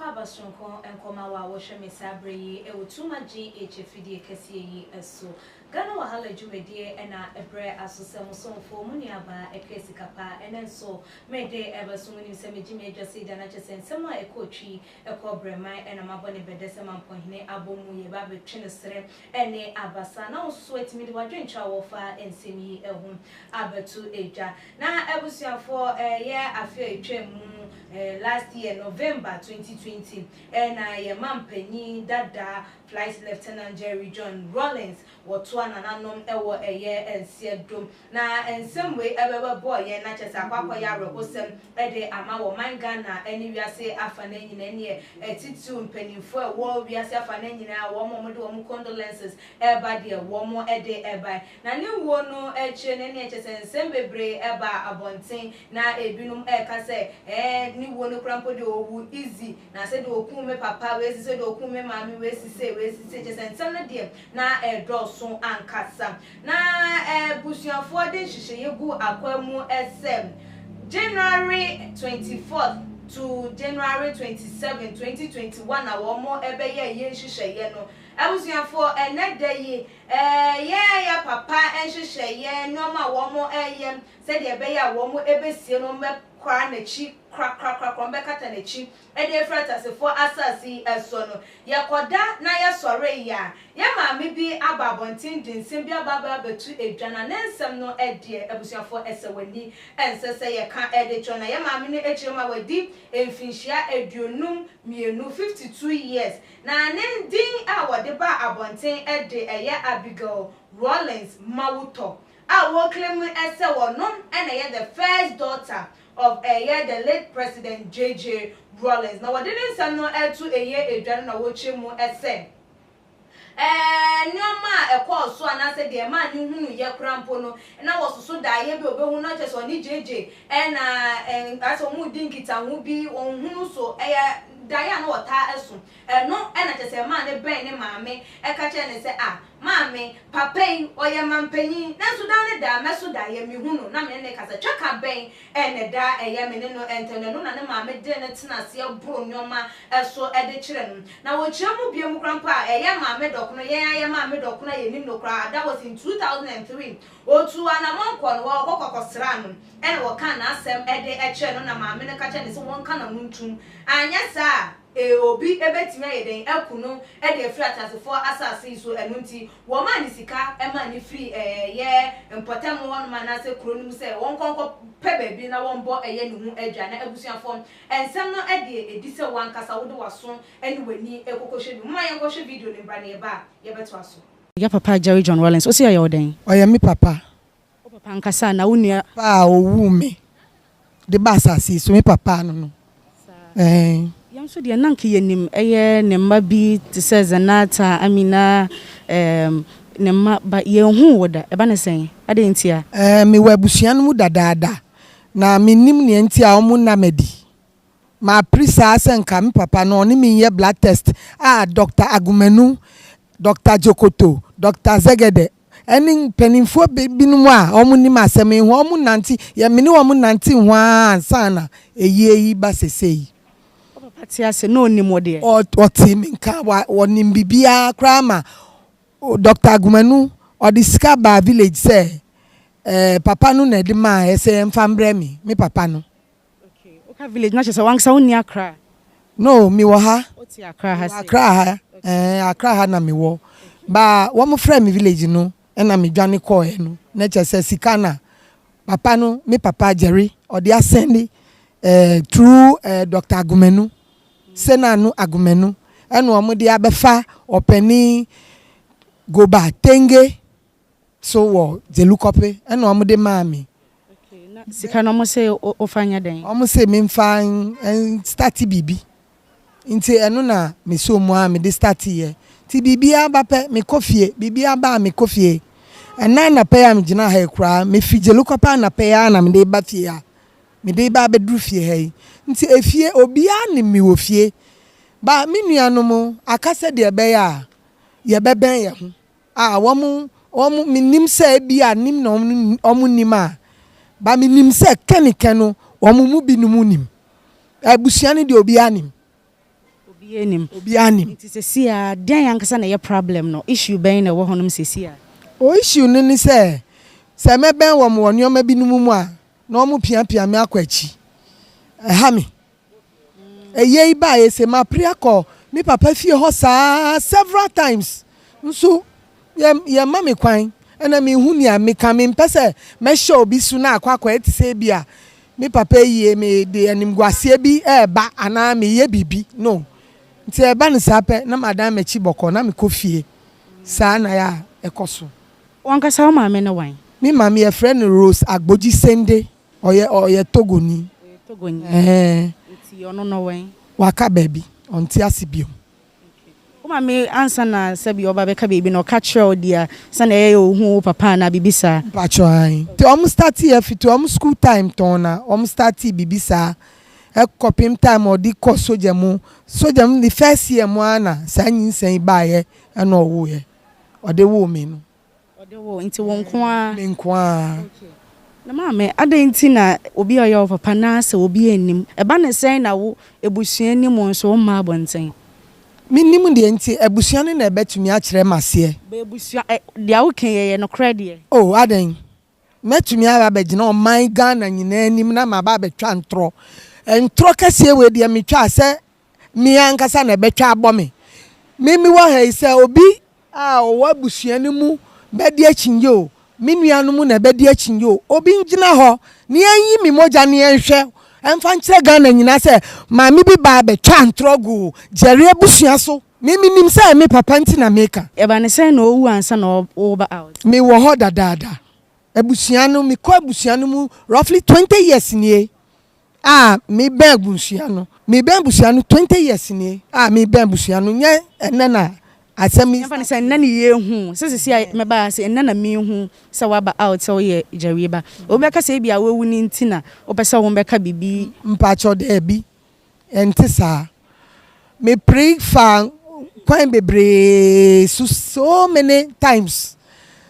Akwaaba soronko nkɔma wo a wohwɛ me saa berɛ yi wɔ Tuma GH afidie kɛseɛ yi so. Ghana Wahala dwumadie na ɛbrɛ aso sɛ mo somfoɔ, mo nuabaa Akua Sikapa. Ɛnnɛ nso mede ɛbɛso mo nim sɛ megye me adwa sei da no akyɛ sɛ nsɛm a ɛkɔɔ twi ɛkɔɔ brɛman na mabɔ ne bɛdɛ sɛ mampɔnhene abɔ mu yɛba abɛtwe no serɛ ne abasa na wo nso so atumi de w'adwenkyerɛ a wɔfa nsɛm yi ho abɛto dwa. Na abusuafoɔ ɛyɛ afe a ɛtwaam mu last year November 2020 na yɛn mampanyin dada Flight Lieutenant Jerry John Rawlings wɔtoa nananom wɔ ɛyɛ nseɛ do. Na nsɛm wei ɛbɛbɛbɔɔ yɛn na kyerɛ sɛ akɔ akɔyɛ awerɛhosɛm de ama wɔ man Ghana ne wiase afanan nyinaa neɛ atitiriw mpaninfoɔ a ɛwɔ wiase afanan nyinaa wɔn a wɔde wɔn condolences ɛreba deɛ wɔn de ɛbae. Na ne wuo no akyire no neɛ kyerɛ sɛ nsɛm bebree ɛbaa abɔnten na ebinom ɛreka sɛ ɛɛ ne wuo no koraa mpo deɛ ɔwu easy na sɛdeɛ ɔkum me papa wei si sɛdeɛ ɔkum me maame wei si sei wei si sei kyerɛ sɛ nsɛm no deɛ na ɛredɔɔso ankasa. Na abusuafoɔ de nhyehyɛeɛ gu akwan mu sɛ January 24th to January 27, 2021 na wɔbɛyɛ yɛn nhyehyɛeɛ no. Abusuafoɔ, ɛnnɛ da yi, yɛn yɛ papa nhyehyɛeɛ, nneɛma a wɔreyɛ sɛdeɛ ɛbɛyɛ a wɔbɛsie no, wɔbɛkora n'akyi korakorakora, wɔbɛkata n'akyi de afiri ateasefoɔ asase yi so no, yɛkɔda na yɛsɔre a, yɛn maame bi aba abɔnten de nsɛm bi aba aba abɛto dwa, na ne nsɛm no deɛ, abusuafoɔ, ɛsɛ w'ani, ɛnsɛ sɛ yɛka de kyerɛ. Na yɛn maame no akyerɛ mu a wadi mfinhyia 52, 52 years, na ne din a wɔde baa abɔnten de ɛyɛ Abigail Rawlings Mawutɔ, a wɔreclaim sɛ wɔno na ɛyɛ the first daughter of ɛyɛ the late President JJ Rawlings. Na wɔde ne nsɛm no ɛto ɛyɛ edwa no na wɔrekyerɛ mu sɛ nneɛma a ɛkɔɔ so anaasɛ deɛ ɛmaa ne hunu yɛ kora mpo no, na wɔsoso daeɛ bi a obɛhu na kyerɛ sɛ ɔne JJ ɛna asɛ wɔn di nkitaho bi wɔn hunu so, ɛyɛ daeɛ a na wɔtaa ɛso. Ɛno ɛna kyerɛ sɛ ɛmaa ne bɛn ne maame ɛka kyerɛ ne sɛ, "Ah, maame, papa yi ɔyɛ mampanyin, nanso daa ne daa mɛso daeɛ mehu no na me ne ne kasa twaka bɛn ɛna da ɛyɛ me ne no ɛntɛm." Ɛno na ne maame de ne tena aseɛ boro nneɛma ɛso ɛde kyerɛ no. Na wɔkyerɛ mu bie mu kora mpo a, ɛyɛ maame dɔkono, yɛn ayɛ maame dɔkono a yɛnim no koraa, that was in 2003, otu anammɔn kɔ no wɔkɔ kɔkɔsra no ɛna wɔka n'asɛm ɛde ɛkyerɛ no, na maame no ka kyerɛ ne sɛ wɔnka n'ano ntum, anyɛ saa obi ebetumi ayɛ den aku no ɛde afiri ateasefoɔ asase yi so. Ɛno nti wɔmaa ne sika ɛma ne firi ɛyɛ mpɔtam hɔnom anaasɛ kuro no mu sɛ wɔn nkɔnkɔ pɛ baabi na wɔn bɔ ɛyɛ ne ho adwa. Na abusuafoɔ, nsɛm no ɛde edi sɛ wɔn ankasa wode w'aso ɛne w'ani ɛkɔkɔhwɛ bi. Moma yɛnkɔhwɛ video ne mbra ne yɛba a yɛbɛtoa so. Ya papa Jerry John Rawlings, wosi ɔyɛ wo dɛn? Ɔyɛ me papa. Wo papa ankasa na wo nua? Pa a owu me de ba asase yi so, me papa no. Yɛn nso deɛ, na nka yɛnim ɛyɛ ne mma bi te sɛ Zenata Amina, ne mma ba yɛnhu wo da. Ɛba ne sɛn ade ntia? Mewɔ abusua no mu dadaada na menim nea nti a ɔmo nam adi maapere saa sɛ nka me papa no ɔne me nyɛ blood test a Dr Agumanu, Dr Jokoto, Dr Zegede ɛne mpanimfoɔ binom a ɔmo nim asɛm yi ho, ɔmo nante yɛ me ne ɔmo nante ho ara ansa na eyie yi ba sese yi. Wo papa te ase na onim wo deɛ? Ɔte me nka, wɔnim biribiara koraa ma Dr Agumanu ɔde sika baa village sɛ papa no na ɛde maa ɛsɛ yɛmfa mbrɛ me papa no. Okay, woka village na kyerɛ sɛ wankasa wonni Accra? No, mewɔ ha. Wote Accra ha sei? Accra ha, Accra ha na mewɔ ba. Wɔn frɛ me village no ɛna medwane kɔɔɛ no na kyerɛ sɛ sika na papa no, me papa Jerry, ɔde asɛnde through Dr Agumanu, Senanu Agumanu, ɛna wɔn de abɛfa ɔpanin Goba Tenge so wɔ Dzelukope ɛna wɔn de maa me. Okay, na sika no ɔmo sɛ wofa nyɛ dɛn? Wɔn sɛ memfa n start biribi, nti ɛno na meso mu a mede start yɛ. Nti biribiara ba pɛ, mekɔ fie. Biribiara ba a, mekɔ fie. Ɛna anapa yi a megyina ha yi koraa, mefi Dzelukope anapa yi a na mede ba fie a mede ba abɛduru fie ha yi. Nti efie obiara nim me wɔ fie ba. Me nuanom aka sɛ deɛ ɛbɛyɛ a yɛbɛbɛn yɛn ho a wɔn menim sɛ ebi a nim na wɔn nim a ba menim sɛ kɛnikɛ no wɔn mu binom nim. Abusua no deɛ, obiara nim. Obiara nim. Obiara nim. Nti seesei a, deɛn ankasa na ɛyɛ problem no? Issue bɛn na ɛwɔ hɔnom seesei a? O issue no ne sɛ, sɛ mɛbɛn wɔn wɔ nneɛma binom mu a, na wɔn piapia me akɔ akyi. Ɛha me. Ɛyɛ yi baeɛ sɛ mapere akɔ me papa fie hɔ saa several times nso yɛmma me kwan. Ɛna mehu nea meka, mempɛ sɛ mɛhyɛ obi so na akɔ akɔyɛ te sɛ bi a me papa yie mede animguaseɛ bi ɛɛba anaa meyɛ biribi no. Nti ɛba no saa pɛ na madan m'akyi bɔkɔ na mekɔ fie. Saa na yɛ a ɛkɔ so. Wankasa wo maame ne wan? Me maame, yɛfrɛ no Rose Agbodzi Sende. Ɔyɛ Togoni. Ɔyɛ Togoni. Ɛɛ. Nti ɔno no wɛn? Waka baabi, ɔnte ase biom. Wo maame, ansa na sɛbi ɔba bɛka biribi no, ɔka kyerɛ wo deɛ sɛnea ɛyɛ ohu wo papa anaa biribi saa? Mpakyɛ ae. Nti ɔmo start yɛ fiti ɔmo school time tɔn na ɔmo start biribi saa ɛkɔpem time a ɔde kɔ sogya mu. Sogya mu ne first year mu ara na saa nyinsɛn yi baayɛ, ɛna ɔwoeɛ. Ɔde woo me no. Ɔde wo, nti wo nko ara? Me nko ara. Na maame, adɛn nti na obi a ɔyɛ wo papa na sɛ obi anim? Ɛba ne sɛn na wo ebusua nim nso wo mma abɔnten? Mennim deɛ nti, abusua no na ɛbɛtumi akyerɛ m'aseɛ. Bɛ abusua ɛ, deɛ woka yi yɛ nokorɛ deɛ? O, adɛn? Mɛtumi aba abɛgyina ɔman Ghana nyinaa anim na maba abɛtwa ntorɔ. Ntorɔ kɛseɛ wei deɛ metwa sɛ me ankasa na ɛbɛtwa abɔ me. Me mewɔ ha yi, sɛ obi a ɔwɔ abusua no mu bɛdi akyinnye o, me nuanom na ɛbɛdi akyinnye o, obi ngyina hɔ na yɛnyi me mogya na yɛnhwɛ ɛmfa nkyerɛ Ghana nyinaa sɛ maame bi baa bɛtwa ntorɔ guu Jerry abusua so. Me menim sɛ me papa nti na meka. Ɛba ne sɛn na ɔwu ansa na woba out? Mewɔ hɔ dadaada. Abusua no, mekɔ abusua no mu roughly 20 years nie a mebɛn abusua no. Mebɛn abusua no 20 years nie a mebɛn abusua no, nyɛ ɛnɛ na asɛm yi. Yɛmfa no sɛ nnɛ ne yɛhu sɛ sisi a mɛba ase, nnɛ na mehu sɛ woaba out sɛ woyɛ Jerry ba. Obi bɛka sɛ ebi a wawu ne nti na wopɛ sɛ wo mbɛka biribi. Mpakyɛw, daabi, ɛnte saa. Mepere fa kwan bebree so, so many times,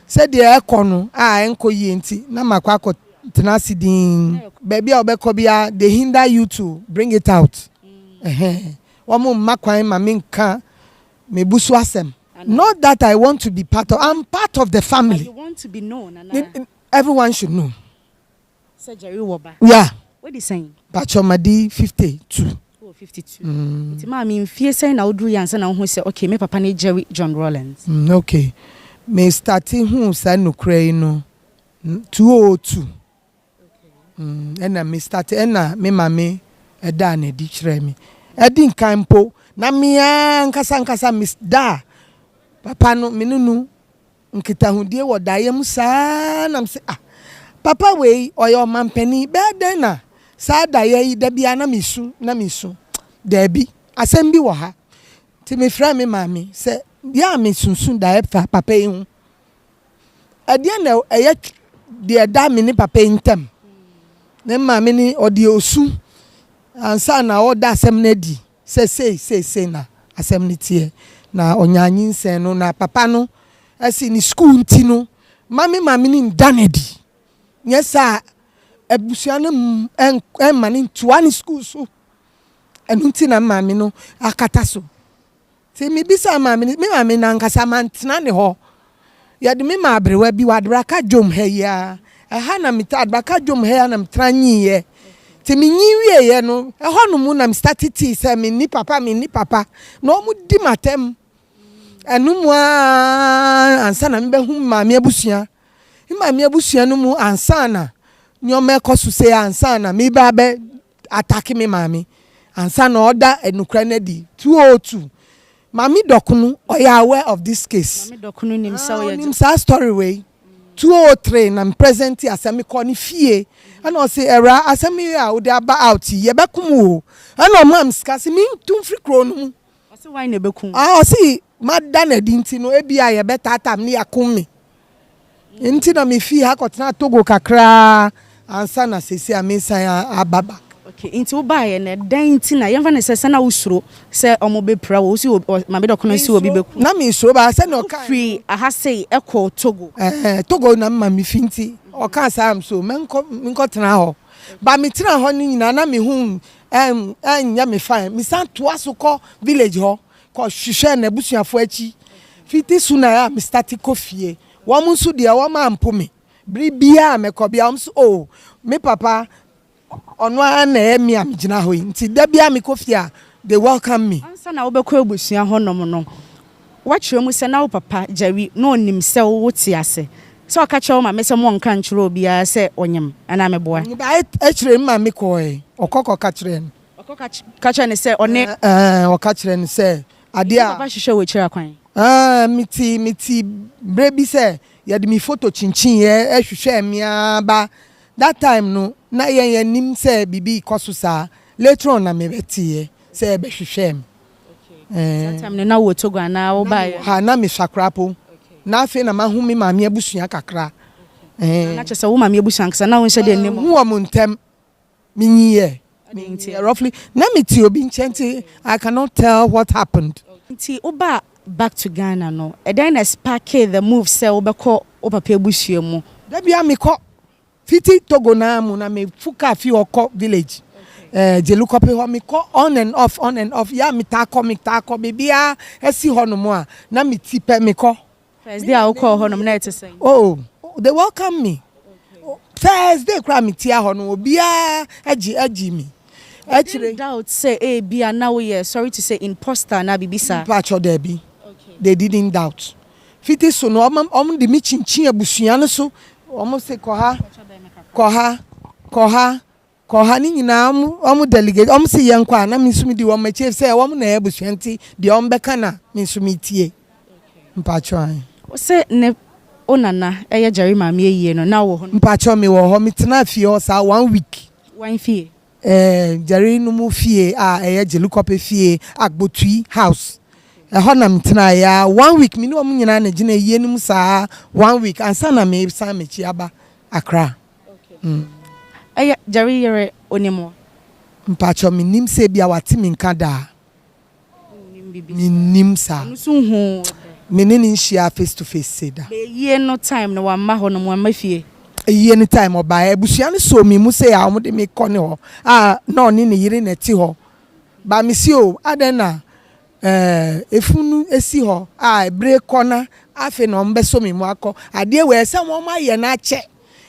sɛdeɛ ɛkɔ no a ɛnkɔ yie nti na makɔ akɔtena ase din. Baabi a wobɛkɔ biara, they hinder you to bring it out. Ɛhɛn, wɔn mma kwan ma menka mebu so asɛm. Not that I want to be part of, I'm part of the But family. you want to be known anaa? Everyone should know. Sɛ Jerry wɔ ba? Yeah. Wadi sɛn? Mpakyɛw, madi 52. Wɔ 52. Nti maame, mfie sɛn na woduru yɛ ansa na wohu sɛ okay, me papa ne Jerry John Rawlings? Okay, me start hu saa nokora yi no 2002. Ɛna me start, ɛna me maame ɛdaa n'adi kyerɛɛ me. Ɛdi nkan mpo na me ara nkasa nkasa me da papa no, me ne no nkitahodie wɔ daeɛ mu saa nam sɛ, ah, papa wei ɔyɛ ɔmampanin, bɛyɛ dɛn na saa daeɛ yi da biara na mesu na mesu? Daabi, asɛm bi wɔ ha. Nti mefrɛ me maame sɛ deɛ a mesunsun daeɛ fa papa yi ho, ɛdeɛ na ɛyɛ deɛ ɛda me ne papa yi ntam. Ne maame ne ɔde osu ansa na ɔda asɛm no adi sɛ sei sei sei na asɛm no teɛ, na ɔnya nyinsɛn no na papa no ɛsi ne sukuu nti no ma me maame no nda no adi, nyɛ saa abusua no ɛmma no ntoa ne sukuu so. Ɛno nti na maame no akata so. Nti mebisa maame no, me maame no ankasa mantena ne hɔ. Yɛde me ma aberewa bi wɔ Adebraka dwom ha yi ara. Ɛha na meta Adebraka dwom ha yi ara na metena nyiiɛ. Nti menyi wieɛ no, ɛhɔ nom na me start tee sɛ menni papa, menni papa, na ɔmo di m'atɛm. Ɛno mu ara ansa na mebɛhu me maame abusua. Me maame abusua no mu ansa na nneɛma ɛkɔ so sei, ansa na meba abɛ attack me maame, ansa na ɔda nokora no adi 202. Maame Dɔkono ɔyɛ aware of this case. Maame Dɔkono nim sɛ woyɛ? Ɔnim saa story wei. 203 na me present asɛm, mekɔ ne fie ɛna ɔse, "Ɛwura, asɛm yi a wode aba out yi, yɛbɛkom wo." Ɛna ɔmaa me sika sɛ mentu mfiri kuro no mu. Ɔse wan na ɛbɛkum? Ah, ɔse mada n'adi nti no ebi a yɛbɛtaataa me ne yɛakom me. Nti na mefii ha kɔtena Togo kakraa ansa na seesei a mesan aba back. Okay. Okay, nti wobaeɛ no, ɛdɛn nti na yɛmfa no sɛ sɛ na wosuro sɛ ɔmo bɛpira wo, wosi Maame Dɔkono si obi bɛku? Na mesuro ba sɛnea ɔka. Firi aha sei ɛkɔ Togo? Ɛɛ, Togo na mma me fi, nti ɔka saa m so mɛnkɔ menkɔtena hɔ ba. Metena hɔ no nyinaa na mehu ɛnyɛ me fine. Mesan toa so kɔ village hɔ kɔ hwehwɛ n'abusuafoɔ akyi fiti so na a me start kɔ fie. Wɔn nso deɛ, wɔn ampo me. Bere biara mɛkɔ bia, wɔn nso, "Oh, me papa ɔno ara na ɛyɛ me a megyina hɔ yi." Nti da biara mekɔ fie a, they welcome me. Ansa na wobɛkɔ abusua hɔnom no, woakyerɛ mu sɛ na wo papa Jerry na ɔnim sɛ wote ase, sɛ ɔka kyerɛ wo maame sɛ mo ɔnka nkyerɛ obiara sɛ ɔnyam anaa meboa? Akyire mma me kɔɛ, ɔkɔ kɔka kyerɛ no. Ɔkɔ ka kyerɛ ne sɛ ɔne Ɛɛ, ɔka kyerɛ no sɛ adeɛ a papa hyehyɛ wɔ akyire akwan. Ɛɛ, meti berɛ bi sɛ yɛde mi photo kyinkyin yɛ ɛhwehwɛ mmea ba. That time no na yɛn yɛn nim sɛ biribi kɔ so saa. Later on na mebɛteɛ sɛ ɛbɛhwehwɛ mi. That time no na wɔ Togo anaa wobaeɛ? Ha na mesua koraa po na afei na mahu me maame abusua kakra. Na kyerɛ sɛ wo maame abusua nkasa na wonhyɛ deɛ nnim? Hu wɔn ntɛm menyiyɛ roughly na mete obi nkyɛn, nti I cannot tell what happened. Nti woba back to Ghana no, ɛdɛn na spark the move sɛ wobɛkɔ wo papa abusua mu? Dabi a mekɔ fiti Togo naa mu na mefu kaa fi hɔ kɔ village Dzelukope hɔ. Mekɔ on and off, on and off. Ya metaa kɔ, metaa kɔ biribiara ɛsi hɔ nom a na meti pɛ mekɔ. First day a wokɔɔ hɔ nom na ɛte sɛn? Oh, they welcome me. First day koraa metia hɔ no, obiara agye mi akyire. Doubt sɛ ebia na woyɛ, sorry to say, imposter na biribi saa? Mpatsɔ, daabi, they didn't doubt. Fiti so no, ɔmo de mi kyinkyin abusua no so. Ɔmo se kɔ ha, kɔ ha, kɔ ha, kɔ ha ne nyinaa. Ɔmo delegate, ɔmo se yɛn kɔ a, na mi nso mi di wɔn akyi sɛ wɔn na ɛyɛ abusua, nti deɛ ɔmo bɛka na mi nso mi tie. Mpatsɔ ayi. Sɛ ne wo nana ɛyɛ Jerry maame ayie no, na wɔ hɔ no? Mpatsɔ, mi wɔ hɔ. Mi tena fie hɔ saa one week. Wan fie? Jerry no mu fie a ɛyɛ Dzelukope fie, Agbotui house ɛhɔ na mi tena ya one week. Mi ne wɔn nyinaa na gyina yie no mu saa one week ansa na mi san m'akyi aba Accra. Ɛyɛ Jerry yere onim wɔ? Mpatsɔ, mi nim sɛ bi a wate mi nka daa. Mi nim saa. Ɔno nso hu? Mi ne ne nhyia face to face se da. Yie no time no wamma hɔ nom, wamma fie? Eyie ne time ɔbaa. Abusua no so mi mu sɛ a wɔde mi kɔ ne hɔ a, na ɔne ne yere na ɛte hɔ ba. Mi si o adan na efunu esi hɔ a ebere kɔ na afei na wɔn bɛsɔ mi mu akɔ adeɛ wɔ ɛsɛ wɔn ayɛ n'akyɛ.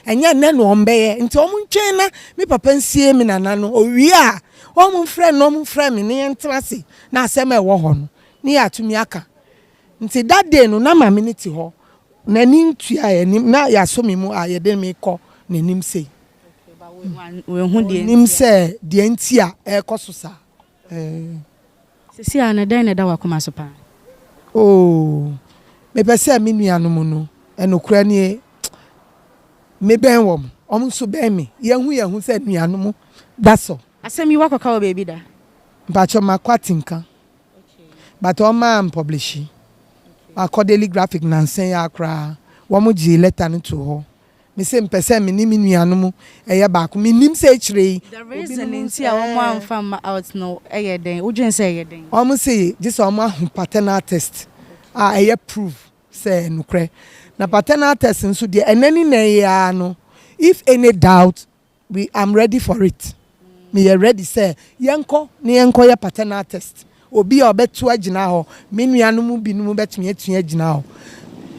Ɛnyɛ nnɛ na wɔn bɛyɛ, nti wɔn ntwɛn na mi papa nsie mi nana no owie a, wɔn mfrɛ no, wɔn mfrɛ mi ne yɛn tena ase na asɛm a ɛwɔ hɔ no ne yɛ atumi aka. Nti that day no na maame ne te hɔ, n'ani ntua yɛ anim na yɛasɔ mi mu a yɛde mi kɔ n'anim sei. Nim sɛ deɛ nti a ɛrekɔ so saa. Sisi a no, dɛn na ɛda w'akoma so paa? Oo, mepɛ sɛ me nuanom no, ɛnokora nie, mebɛn wɔn, wɔn nso bɛn me, yɛn ho sɛ nuanom da so. Asɛm yi wakɔka wɔ baabi da? Mpakyɛ, makɔ atinka but ɔmaa mpublish. Makɔ Daily Graphic nansan yi akoraa, wɔn gye letter no to hɔ. Mese mpɛ sɛ me ne me nuanom ɛyɛ baako. Menim sɛ akyire yi. The reason nti a wɔn amfa mma out no ɛyɛ dɛn? Wodwen sɛ ɛyɛ dɛn? Wɔn se gye sɛ wɔn ahu paternal test a ɛyɛ proof sɛ nokorɛ. Na paternal test nso deɛ, ɛnɛ ne nɛ yi ara no, if any doubt, we am ready for it. Meyɛ ready sɛ yɛnkɔ ne yɛnkɔ yɛ paternal test. Obi a ɔbɛto agyina hɔ, me nuanom binom bɛtumi atua agyina hɔ.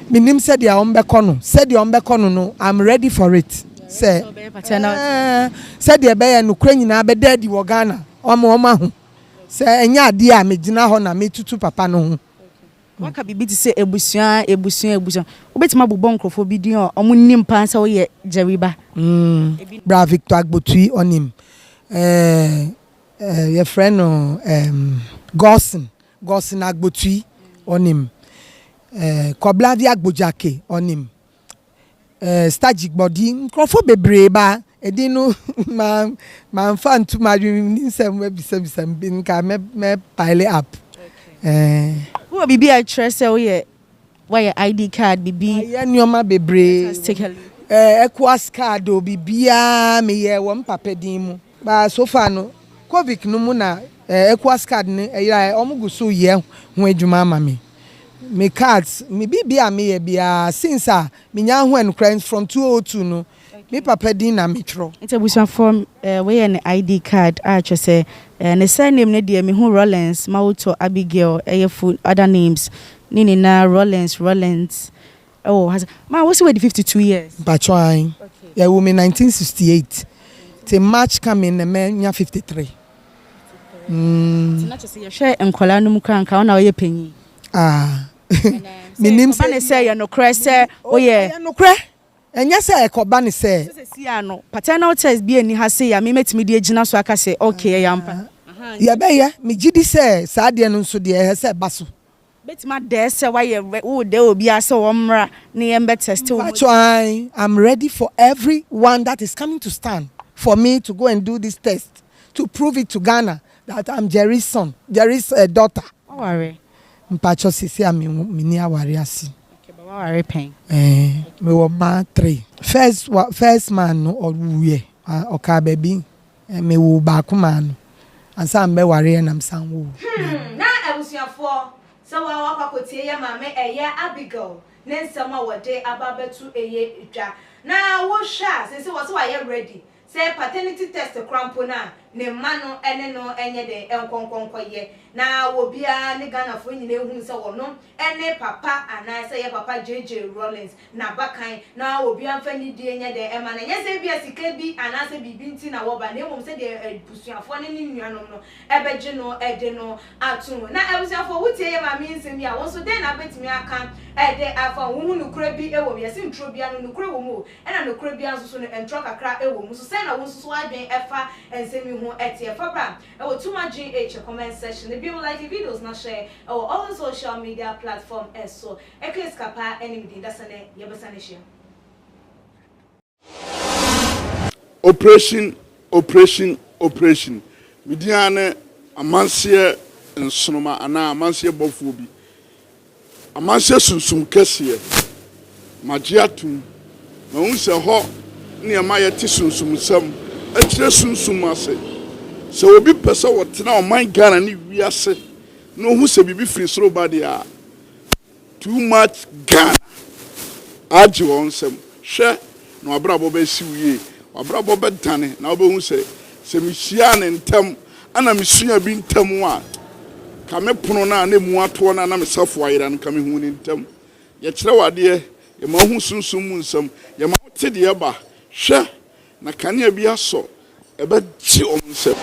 Menim sɛdeɛ wɔn bɛkɔ no, sɛdeɛ wɔn bɛkɔ no, I'm ready for it sɛ sɛdeɛ ɛbɛyɛ nokora nyinaa bɛda adi wɔ Ghana, wɔn aho sɛ ɛnyɛ adeɛ a megyina hɔ na metutu papa no ho. Waka biribi te sɛ ebusua, ebusua, ebusua. Wobɛtumi abobɔ nkurɔfoɔ bi din a ɔmo nim paa sɛ woyɛ Jerry ba? Bra Victor Agbotui ɔnim. ɛɛ ɛɛ yɛfrɛ no Gɔson, Gɔson Agbotui ɔnim. Kɔblavi Agbodzake ɔnim. Stagy Gbɔdi, nkurɔfoɔ bebree ba. Edin no ma manfa ntum adwene ni nsɛm ebisabisa bi nka mɛ pile up. Wowɔ biribi a ɛkyerɛ sɛ woyɛ, wɔyɛ ID card bibi? Ayɛ nneɛma bebree. Take a look. ECOWAS card o, biribiara meyɛ wɔ mpapa din mu. But so far no, Covid no mu na eh, ECOWAS card no ɛyeraeɛ, wɔn gu so yɛ ho adwuma ama me. Me cards, me biribi a meyɛ biara since a menyaa ho ɛnokorɛ from 2002 no, me papa din na metwerɛ. Nti abusuafoɔ, eh, wei yɛ ne ID card a kyerɛ sɛ eh, ne surname no deɛ mehu Rollins, Mawutɔ, Abigail, ɛyɛ full other names ne nyinaa Rollins, Rollins ɛwɔ ha. Ma wo sɛ wadi 52 years? Mpatwɔ an. Yɛwoo me 1968 nti March coming na manya 53. Nti na kyerɛ sɛ yɛhwɛ nkwadaa no mu koraa nka wo na woyɛ panyin? Ah, menim sɛ. Ɛkɔba ne sɛ ɛyɛ nokorɛ sɛ woyɛ. Ɛyɛ nokorɛ, ɛnyɛ sɛ ɛkɔba ne sɛ. Sɛ seesei ara no, paternal test bi nni ha sei a me mɛtumi de agyina so aka sɛ okay ɛyɛ ampa. Yɛbɛyɛ, megye di sɛ saa adeɛ no nso deɛ ɛsɛ sɛ ɛba so. Bɛtumi adɛɛ sɛ wayɛ wo dɛɛ obiara sɛ wɔmmra ne yɛn bɛ test wo mogya. Mpakyɛw ae I'm ready for every one that is coming to stand for me to go and do this test to prove it to Ghana that I'm Jerry's son Jerry's daughter. Waware? Mpakyɛw sisi a me menni aware ase. Okay but waware pɛn? Ɛɛ mewɔ mma three first wa first man no ɔwuiɛ ɔkaa baabi mewoo baako maa no ansa mebɛwareɛ na mesan woo Hmm, na abusuafoɔ, sɛ wo ara woakɔ akɔtie yɛ maame ɛyɛ Abigail ne nsɛm a wɔde aba abɛto ɛyɛ dwa. Na wohwɛ a, seesei wɔse wayɛ ready sɛ paternity test koraa mpo no a, ne mma no ne no nyɛ dɛn nkɔ nkɔ nkɔyɛ. Na obiara ne Ghanafoɔ nyinaa nhunu sɛ wɔno ne papa anaa sɛ ɛyɛ papa JJ Rawlings. n'abakan, na obiara mfa nidie nyɛ dɛn mma no, ɛnyɛ sɛ ebia sika bi anaasɛ biribi nti na wɔba, na mmom sɛdeɛ abusuafoɔ ne ne nuanom no bɛgye no de no ato mu. Na abusuafoɔ, wotie yɛn maame yi nsɛm yi a, wo nso dɛn na wobɛtumi aka de afa ho? Wohu nokorɛ bi wɔ mu? Yɛse ntorɔ biara no, nokorɛ wɔ mu o, ɛna nokorɛ biara nso so no, ntorɔ kakra wɔ mu. So sɛn na wo nso so w'adwene fa nsɛm yi ho teɛ? Fa bra wɔ Tuma GH comment section. Biom, like videos na share wɔ all the social media platform so. Ɛka sika paa ɛne me din dasane yɛbɛsan ahyia. Operation operation operation me din ara ne amanseɛ nsonoma anaa amanseɛ bɔfoɔ bi amanseɛ sunsum kɛseɛ magye atom mahu sɛ hɔ ne ɛma yɛte sunsumsɛm ɛkyerɛ sunsum ase sɛ obi pɛ sɛ ɔtena ɔman Ghana ne wiase na ohu sɛ biribi firi soro ba deɛ a Too much Ghana agye wɔn nsam. Hwɛ na w'abrabɔ bɛsi wo yie. W'abrabɔ bɛdane na wobɛhu sɛ, sɛ mehyiaa no ntɛm na mesuaa bi ntɛm a, ka me pono no a na ɛmu atoɔ no a na me safoa ayera no, ka mehuu no ntɛm. Yɛkyerɛ wo adeɛ, yɛma wohu sunsum mu nsɛm, yɛma wote deɛ ɛba. Hwɛ na kanea bi asɔ, ɛbɛgye wɔn nsam.